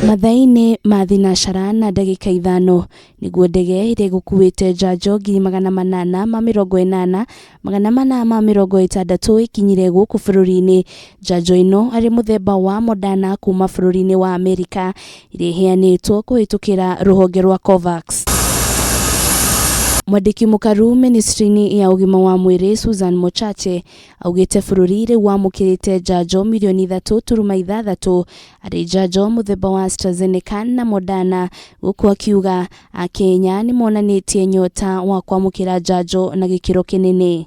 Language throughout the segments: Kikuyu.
Mathaa-inĩ ma thinacara na ndagĩka 5 nĩguo ndege ĩrĩa ĩgũkuĩte njanjo 880,460 ĩkinyire gũkũ bũrũri-inĩ. Njanjo ĩno arĩ mũthemba wa Moderna kuma bũrũri-inĩ wa Amerika ĩrĩa ĩheanĩtwo kũhĩtũkĩra rũhonge rwa COVAX. Mwandĩki mũkaru ministry-inĩ ya ũgima wa mwĩrĩ Susan Mochache augĩte bũrũri rĩu wamũkĩrĩte njanjo mirioni 3.6 arĩ njanjo mũthemba wa AstraZeneca na Moderna, gũkũ akiuga akenya nĩmonanĩtie nyota wa kwamũkĩra njanjo na gĩkĩro kĩnene.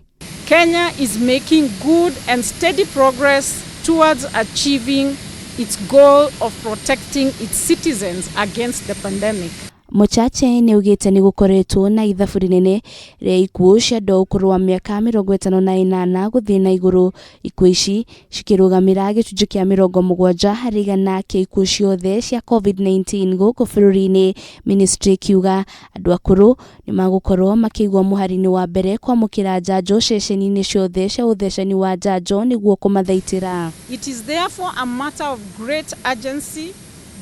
Kenya is making good and steady progress towards achieving its goal of protecting its citizens against the pandemic. Mochache nĩ augĩte nĩ gũkoretwo na ithabu rĩnene rĩa ikuũ cia andũ a ũkũrũ wa mĩaka 58 gũthiĩ na igũrũ, ikuũ ici cikĩrũgamĩra gĩcunjĩ kĩa 70% kĩa ikuũ ciothe cia COVID-19 gũkũ bũrũri-inĩ. Ministry ĩkiuga andũ akũrũ nĩ magũkorwo makĩigwo mũhari-inĩ wa mbere kwamũkĩra njanjo ceceni-inĩ ciothe cia ũthecani wa njanjo nĩguo kũmathaitĩra. It is therefore a matter of great urgency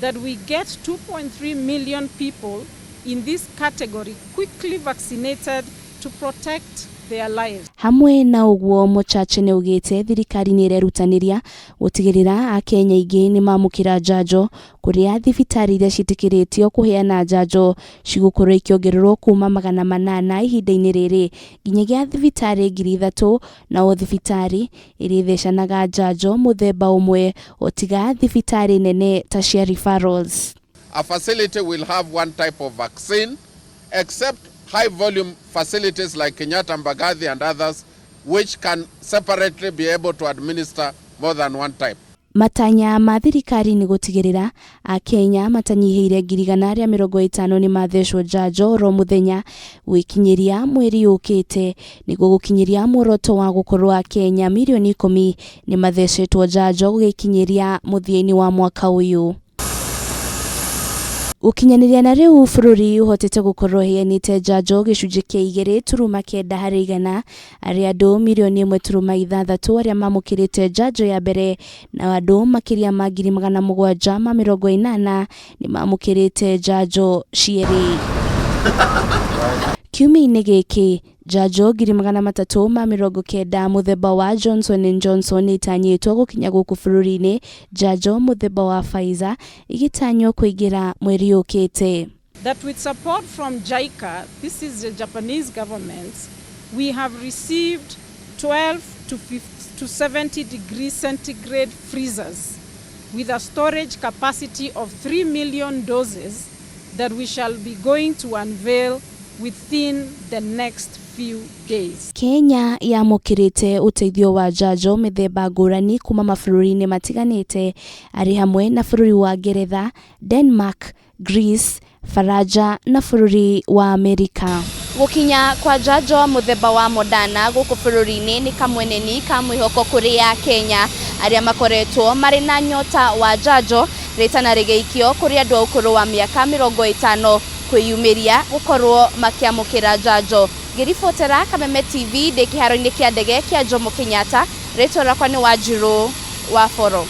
that we get 2.3 million people in this category quickly vaccinated to protect their lives. Hamwe na ũguo, Mochache nĩ augĩte thirikari nĩ ĩrerutanĩria gũtigĩrĩra akenya aingĩ nĩ mamũkĩra njanjo, kũrĩa thibitarĩ iria ciĩtĩkĩrĩtio kũheana njanjo cigũkorwo ikĩongererwo kuma 800 ihinda-inĩ rĩrĩ nginyagia thibitarĩ 3,000, na o thibitarĩ ĩrĩthecanaga njanjo mũthemba ũmwe o tiga thibitarĩ nene ta cia referrals. A facility will have one type of vaccine, except high volume facilities like Kenyatta, Mbagathi and others, which can separately be able to administer more than one type. Matanya ma thirikari nĩ gũtigĩrĩra akenya matanyihĩire 150,000 nĩ mathecwo njanjo oro mũthenya gwĩkinyĩria mweri ũkĩte, nĩguo gũkinyĩria muoroto wa gũkorwo akenya mirioni 10 nĩ mathecetwo njanjo gũgĩkinyĩria mũthia-inĩ wa mwaka ũyũ. Gũkinyanĩria na rĩu, bũrũri ũhotete gũkorwo ũheanĩte njanjo gĩcunjĩ kĩa 2.9% arĩ andũ mirioni 1.6 arĩa mamũkĩrĩte njanjo ya mbere, na andũ makĩria ma 780,000 nĩ mamũkĩrĩte njanjo cierĩ. Kiumia-inĩ gĩkĩ, njanjo 390,000 mũthemba wa Johnson and Johnson nĩ itanyĩtwo gũkinya gũkũ bũrũri-inĩ, njanjo mũthemba wa Pfizer igĩtanywo kũingĩra mweri ũkĩte. That with support from JICA, this is the Japanese government, we have received 12 to 50 to 70 degrees centigrade freezers with a storage capacity of 3 million doses that we shall be going to unveil within the next few days. Kenya yamũkĩrĩte ũteithio wa njanjo mĩthemba ngũrani kuma mabũrũri-inĩ matiganĩte, arĩ hamwe na bũrũri wa Ngeretha, Denmark, Greece, Faranja na bũrũri wa Amerika. Gũkinya kwa njanjo mũthemba wa Moderna gũkũ bũrũri-inĩ nĩ kamweneni ka mwĩhoko kũrĩ akenya arĩa makoretwo marĩ na nyota wa njanjo, rĩtana rĩgĩikio kũrĩ andũ a ũkũrũ wa mĩaka 50 kwĩyumĩria gũkorwo makĩamũkĩra njanjo. Ngĩribotera Kameme TV ndĩ kĩharo-inĩ kĩa ndege kĩa Jomo Kenyatta, rĩtwa rĩakwa nĩ Wanjirũ wa Boro.